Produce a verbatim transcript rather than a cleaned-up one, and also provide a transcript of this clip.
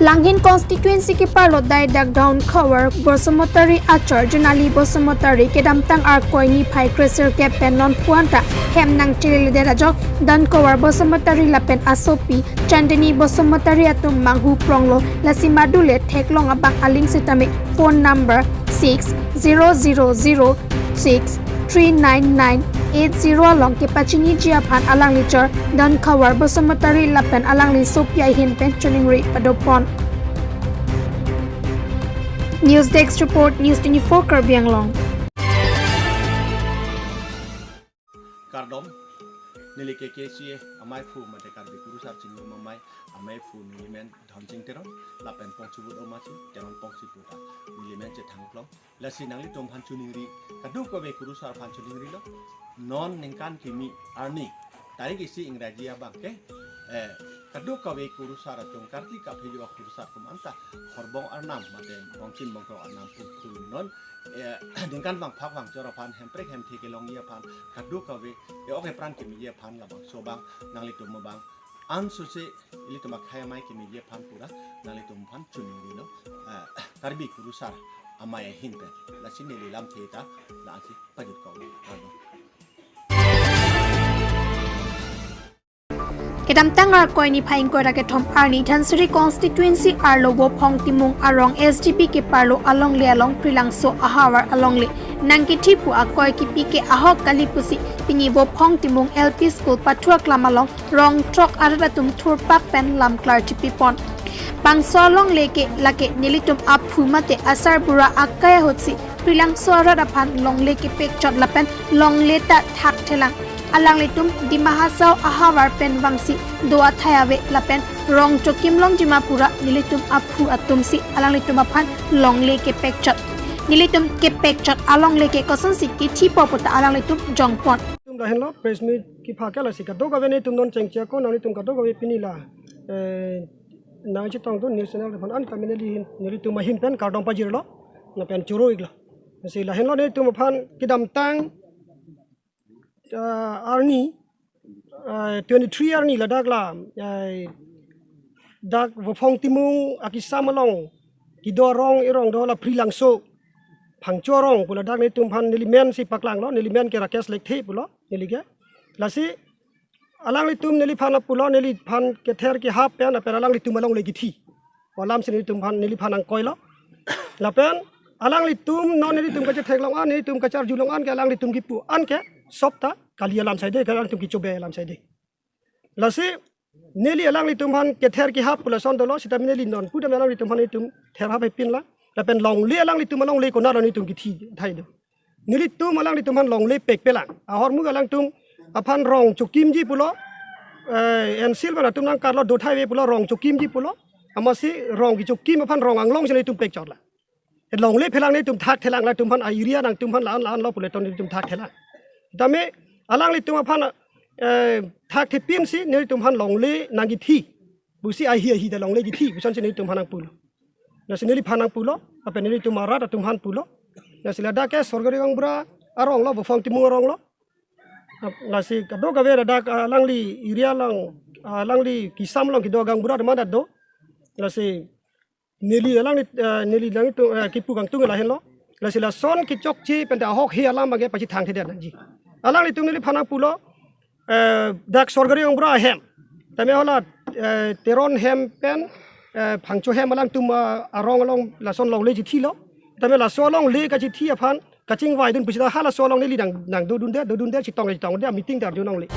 Langhin constituency keparlo daidak Donkhavar Basumatary achor Junali Basumatary kedamtang Arkoi niphai kresirkep pen non puan ta hem nangchileledet ajok Donkhavar Basumatary lapen asopi Chandani Basumatary atum manghu pronglo, lasi madule theklong abang aling sitame phone number six zero zero zero six three nine nine eight zero along kepachiniji aphan alangli chor Donkhavar Basumatary lapen alangli sopi ahin pen choningri padopon. News Desk Report, News twenty-four Karbi Anglong. Kardom, neli K K C A amaiphu mate Karbi Kurusar Chinghum amai, amaiphu nelimen Dhonsing Teron, lapen pongchibut omasi Teron pongchibut a, nelimen Chethang Klong. Lasi nanglitum aphan choningri, kadokave kurusar aphan choningrilo. Non ningkan kimi arni, tarik isi Ingraji abang ke, eh, kadokave kurusar atum, karkli kaphejo akurusar atum anta horbong arnam mate bongchin bongkrok arnam purkhu non, eh, ningkan vangphak vangchor aphan, hemprek hemthe kelongji aphan, kadokave, eh, ok epran kimiji aphan labangso abang, nanglitum abang ansose ilitum akhei amai kimiji aphan pura nanglitum aphan choningrilo, eh, Karbi kurusar amai ahin pen. Lasi neli lamthe ta la-ansi pajut kok. Kardom. Kedamtang Arkoi niphai ingkoi ra kethom arni Dhansiri constituency arlo Vophong Timung arong S D P keparlo alongle along Prilangso ahavar alongle nangkithi pu akoi kipi ke ahok kali pusi pini Vophong Timung L P School pathu aklam along rong throk arat atum thurpak pen lam klar chipipon. Bangso alongle ke lake nelitum aphu mate asarbura akai ahutsi Prilangso arat aphan longle kepekchot lapen longle ta thakthelang. Alanglitum Dima Hasao ahavar pen vangsi do athai ave lapen rong chokim longjima pura nelitum aphu atumsi alanglitum aphan longle kepekchot. Nelitum kepekchot alongle ke kosonsi kithipo puta alanglitum jongpon. Tum lahenlo press meet kepha ke lasi kadokave netum non chengcheko nanglitum kadokave pini la, eh, nangchetongdun news channel aphan an kami neli hin, nelitum ahin pen kardom pajirlo, lapen choro-iklo. Lasi lahenlo netum aphan kedamtang, ah, arni, ah, twenty-three arni ladak la, eh, dak Vophong Timung akisam along kedo arong, erong do la Prilangso Phangcho arong pu ladak netum aphan neli mensi paklanglo, neli men ke Rakesh Lekthe pulo, neli ke. Lasi alanglitum neliphan pulo, neliphan kether kehap pen, lapen alanglitum alongle kithi pu alamsi nelitum aphan, neliphan nangkoilo. Lapen alanglitum non nelitum kachetheklong an, nelitum kacharjulong an ke alanglitum kipu an ke sop ta kali alam saide, ke alanglitum kichobe alam saide. Lasi neli alanglitum aphan kether kehap pu lason dolo, sitame neli non pudam alanglitum aphan nelitum therhap hepinlang. Lapen longle alanglitum alongle konatlo nelitum kithi athai do. Nelitum alanglitum aphan longle pekpelang. Ahormu alangtum aphan rong chokimji pulo, eh, N C L man atum nangkarlo do athai ave pulo, rong chokimji pulo. Amatsi rong kechokim aphan rong anglongsi nelitum pekchotlang. Longle phelang netum thakthelang, latum aphan a-area nangtum aphan la-an la-anlo pule ton netum thakthelang. Tame alanglitum aphan, eh, thakthepinsi netum aphan longle nangkithi pusi ahi ahi ta longle kithi pusonsi netum aphan nangpulo. Lasi neliphan nangpulo, lapen nelitum arat atum aphan pulo. Lasi ladak ke Sorgari Gaonbura aronglo, Vophong Timung aronglo. Lasi kadokave ladak, ah, alangli area along, ah, alangli kisam along kedo gaonbura atum an ta do. Lasi neli alangli, eh, neli alangtum, eh, kipu kangtung lahenlo. Lasi lason kechokche pen ta ahok he alam abang ke pachethangthedet nangji. Alanglitum neliphan nangpulo, eh, dak Sorgari Gaonbura ahem. Tame hala, eh, Teron hem pen, eh, Phangcho hem alangtum, ah, arong along lason longle chithilo. Tame laso alongle kachithi aphan kachingvaidun pusi ta halaso along neli nang, nangdodunde, dodunde, chetong chetongde, meeting ta arjulongle.